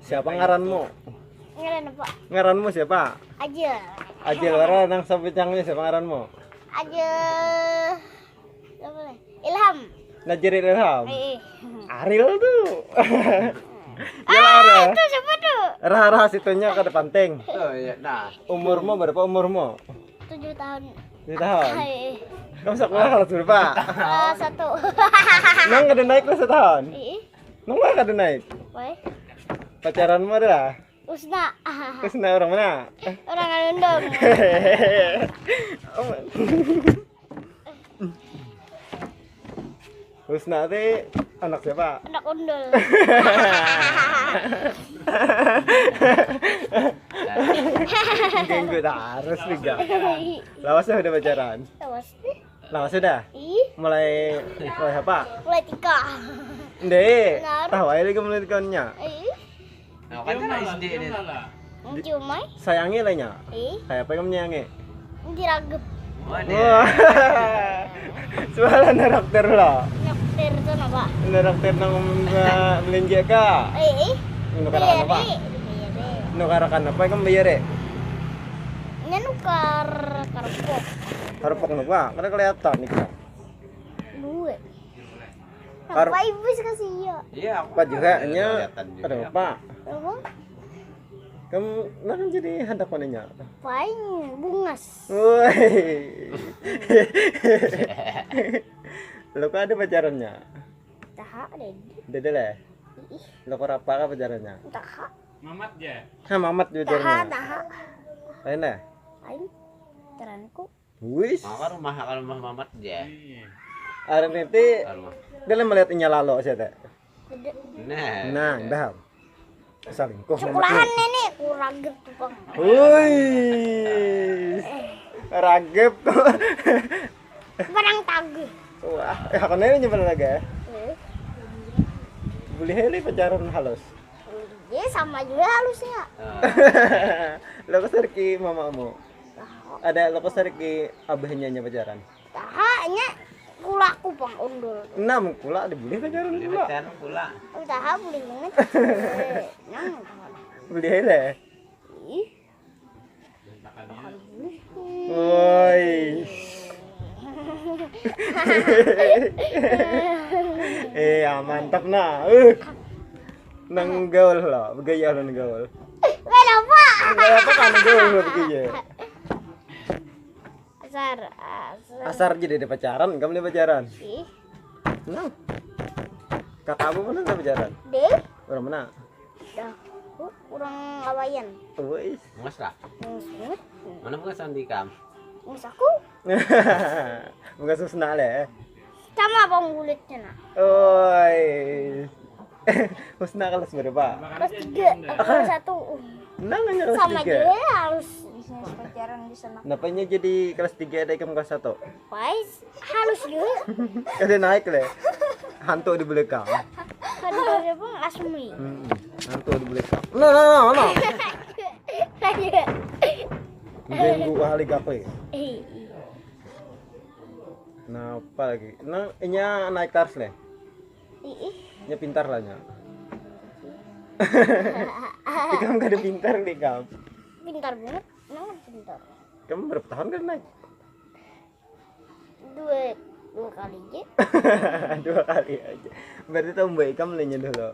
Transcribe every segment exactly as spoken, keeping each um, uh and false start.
Siapa ngaranmu? Ngaran apa? Ngaranmu siapa? Ajil. Ajil wara nang sapincangnya siapa ngaranmu? Ajil. Apa nih? Ilham. Najril Ilham. Eh, eh. Aril tuh. Ah, itu siapa tuh? Raha-raha situnya kada penting. Oh iya, nah. Umurmu berapa umurmu? Tujuh tahun. Tujuh tahun. Hai. Kamu sekolah kelas berapa? Ah, satu. Nang kada naik kelas setahun. Ih, Nang lah kada naik. Woi, Pacaranmu adalah Usna. Terus nah orang mana? Orang Alundong. Husna teh anak siapa? Anak undul. Ganggu terus juga. Lawas sudah pacaran. Awas nih. Lawas sudah. Ih, Mulai mulai apa? mulai tika. Ndek, Benar. Tahu aja lagi mulai kawannya. Ih, Nah, kan lah S D ini. mencium ai. Sayangi lah nya. Ih, Kayak apa kamu nyanyi? diragep. Waduh. Wah. Suara narakter lah. Nyoktir tuh apa? Narakter nang eh, belanja ka. Eh, ih. Nukarakan apa? Iya deh. Nukarakan apa kamu bayar ya? Ini nukar karpok. Harus pakai apa? Kada kelihatan nih. Dua. Kar- Apa ibu sih kasih iya? Iya, aku Apa juga nya? kelihatan juga. Ada apa? Apa? Kamu nah kan jadi handak mananya. Paling bungas. Woi. Lo kok ada pacarannya? Taha deh. Dede lah. Lo kok apa kah pacarannya? Taha. Mamat ya. Hah, Mamat juga Taha, pacarannya. Taha. Lain lah. Lain. Teranku. Wis. Maka rumah kalau rumah Mamat ya. Iya. Hari nanti Rumah. dia melihat inya lalo sih teh. Gede. Nah. Nah, dah. Selingkuh Sekolahan nenek kurang gitu bang. Woi. Ragep kok. Barang tagih. Wah, eh, aku nanya nyimpan lagi ya. Eh, Boleh aja pacaran halus. Dia sama juga halusnya. Nah, Lo kesar ki mamamu. Ada lo kesar ki abahnya nya pacaran. Taha nya kulaku bang undul. Enam kula ada boleh pacaran boleh pula. pacaran pula. Taha boleh banget. Eh, nang taha. Boleh lah. Ih. Woi. Eh, ya, mantap nah. Uh. Nang gaul lah, begaya nang gaul. Kenapa? Enggak apa kan gaul begaya. Asar, asar. Asar jadi ada pacaran, kamu ada pacaran. Ih, Nah. Kakakmu mana ada pacaran? deh, Orang mana? dah, orang lawayan. Woi. Mas lah. Ngus ngut. Mana pengasan di kam? Ngus aku. Bukan susna leh. Sama bang kulitnya nak. Oi. Husna kelas berapa? Kelas tiga, eh, kelas satu. Nang hanya kelas Sama tiga. Dia halus bisnis pacaran di sana. Napanya jadi kelas tiga ada ikam kelas satu? Wais, halus juga. Kada naik leh. Hantu di belakang. Kan dia pun lasmi. Hmm, hantu di belakang. Nah, nah, nah, nah. Aja. Ganggu ahli gape. Eh, Nah, apa lagi? Nah, inya naik tars leh. ih, Nya pintar lah nya. Ikam kada pintar nih kam. Pintar banget. Emang pintar. Kamu berapa tahun kan naik? Dua dua kali aja. Dua kali aja. Berarti tahu mbak ikam lainnya dulu.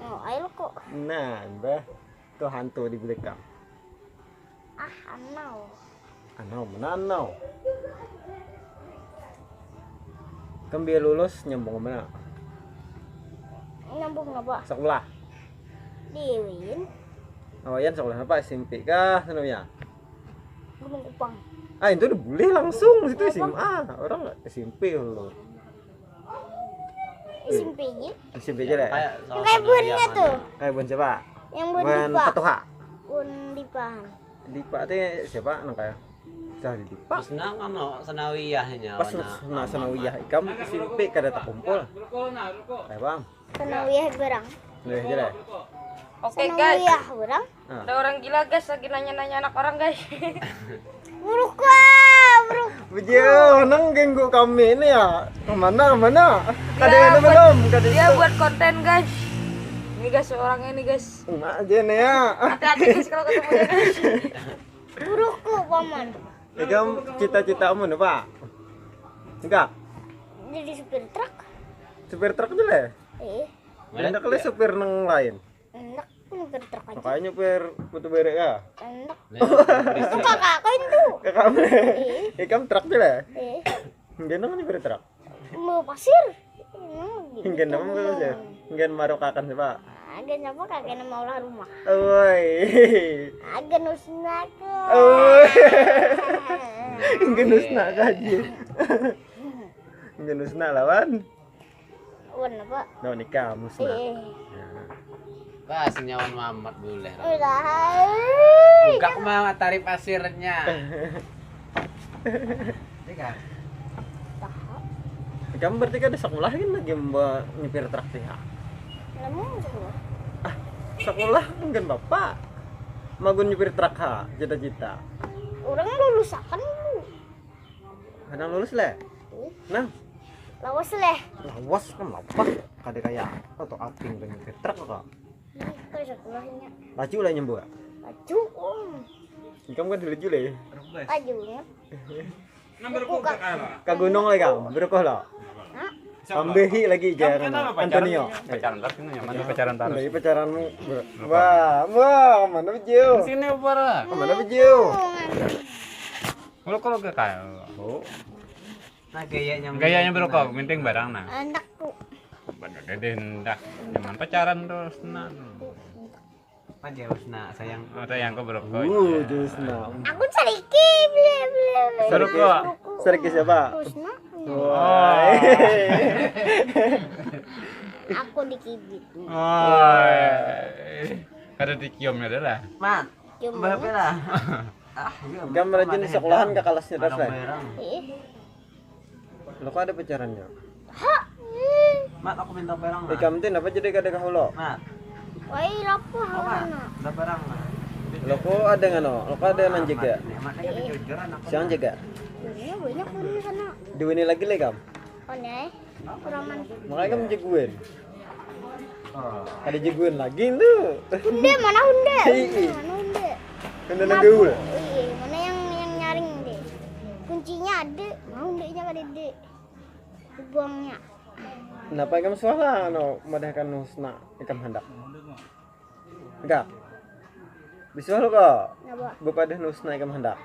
Oh, ayo kok. Nah, mbah. Tuh hantu di belakang. Ah, anau. Anau, mana anau? Kan biar lulus nyambung mana? Nyambung apa? Sekolah. Di Win. Awayan sekolah apa? S M P kah sebenarnya? Gunung Kupang. Ah, itu udah boleh langsung situ S M A. Orang S M P dulu. S M P ji. S M P ji lah. Yang kayak buhannya tuh. Kayak buhan siapa? Yang buhan Dipa. Patuha. Buhan Dipa. Dipa tuh siapa nang kayak? Cah di Dipa. Pas nang anu sanawiyahnya. Pas nang sanawiyah ikam S M P kada takumpul. Kayak bang. Sanawiyah barang. Sanawiyah aja lah. Oke guys. Sanawiyah barang. Ah. Ada orang gila guys lagi nanya-nanya anak orang guys. Buruk lah, buruk. Bujil, nang ganggu kami ini ya. Kemana, kemana? Kada ada belum? Kada dia buat konten guys. Ini guys orangnya ini guys. Enak aja nih ya. Hati-hati guys kalau ketemu dia guys. Burukku paman. Ikam cita-citamu apa? Enggak. Jadi supir truk. Supir truk aja lah. Eh. Mana kali supir nang lain? Enak nyupir truk aja. Makanya nyupir putu bere ya. Enak. Itu kakak aku itu. Kakak mana? Ikam truk je lah. Eh. Enggak nang nyupir truk. Mau pasir. Enggak nang mau sih. Enggak marukakan sih pak. Agen apa kakek nama olah rumah. Woi. Agen usnaku. Woi. Enggak usnak aja. Enggak usnak lawan. Wan apa? Lawan ikam musnah. Iya. Bah, senyawan mamat boleh. Udah. Buka mah tari pasirnya. Iya kan? Kamu berarti kada sekolah kan lagi membawa nyupir truk sih ha? Kamu sekolah? Ah, sekolah mungkin bapak. Magun nyupir truk ha, cita-cita. Orang lulus akan dulu. Kadang lulus leh. Nah, Lawas leh. Lawas kan lapah. Kada kayak apa tuh aping banyak truk kok. Ih, kau sekolahnya. Laju lah nyembuh. Laju. Om. Ikam kan laju leh. Lajunya. Buka. Ke gunung lagi kamu, berapa lah? Hah? Tambahi lagi jangan Antonio. Pacaran terus ini nyaman pacaran terus. Dari pacaranmu. Wah, wah, mana bejeu? Sini apa? Mana bejeu? Kalau kalau gak kayak. Oh. Nah, gayanya gayanya berokok, minting barang nah. Anakku. Bener deh ndak. Jangan pacaran terus nah. Aja Husna sayang. Oh, sayang kok berokok. Uh, Husna. Aku ceriki beli beli. Berokok. Ceriki siapa? Husna. Wah. Aku dikibit. Wah. Kada dicium ya dah. Mat. Cium. Berapa lah? Ah, iya. Kamu rajin di sekolahan ke kelasnya terus lah. Lo kok ada pacarannya? Ha. Mat, aku minta perang. Ikam tin apa jadi kada kahulo? Mat. Wai lapah mana? Ada perang. Lo kok ada ngano? Lo kok ada nang jaga? Siang jaga. Iya banyak di sana. Dua ini lagi lagi kam. One. Makanya kamu jagoan. Ada jagoan lagi tu. Hunde mana hunde? Mana hunde? Hunde nang gaul. Iya, mana yang yang nyaring deh. Kuncinya ada, mana hundenya kada ada. Buangnya. Kenapa kamu salah anu madahkan Husna ikam handak? Enggak. Bisuah lo kok. Kenapa? Bepadah Husna ikam handak.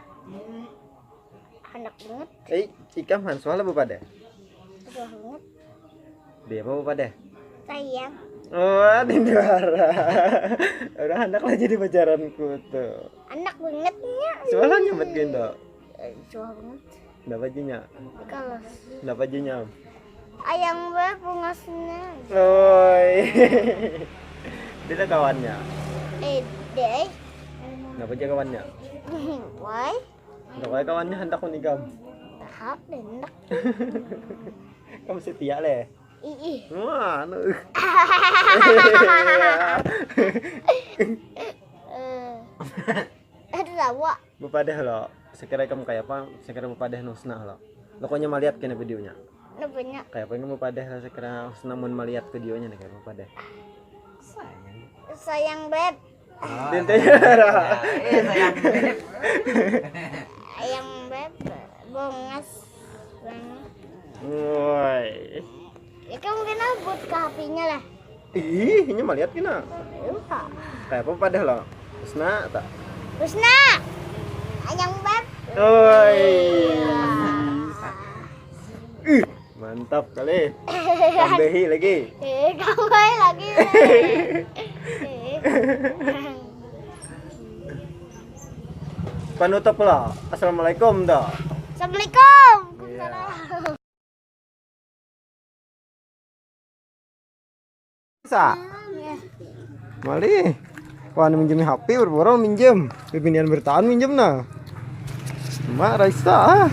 Handak banget. Eh, ikam han suah lah bepadah. Suah banget. Dia apa bepadah? Sayang. Wah, dindara. Orang handak lah jadi pacaranku tuh. Anak bangetnya. Suah lah nyambat gendo. Eh, suah banget. Napa jinya? Kalas. Napa jinya? Ayang bae bungasnya. Oi. Dia kawannya. Eh, deh. Napa aja kawannya? Why? Nggak kayak kawannya hendak menikam. Tahap hendak. Kamu setia leh. Ih. Wah, anu. Eh. Aduh, lawa. Bepadah lo, sekira kamu kayak apa? Sekira bepadah nusnah lo. Lo koknya malihat kena videonya. Nupanya. Kayak apa yang bepadah lo sekira nusnah mun malihat videonya nih kayak bepadah. Sayang. Sayang beb. Dente ya. Eh sayang beb. Sayang beb. Bongas. Woi. Ya kamu kena buat ke H P-nya lah. Ih, ini mah lihat kena. Kayak apa padah lo? Husna tak? Husna. Anyang beb. Oi. Ih, mantap kali. Tambahi lagi. Eh, tambahi lagi. Panutup lah. Assalamualaikum dah. Assalamualaikum. Iya. Waalaikumsalam. Sa. Mali. Wah, minjem H P, berapa orang minjem? Bibinian bertahan minjem nah. Mak Raisa. Ah.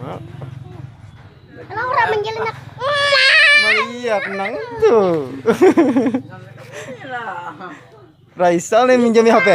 Mak. Kalau orang menjalinnya Mali ya kenang tuh. Raisa nih minjem H P.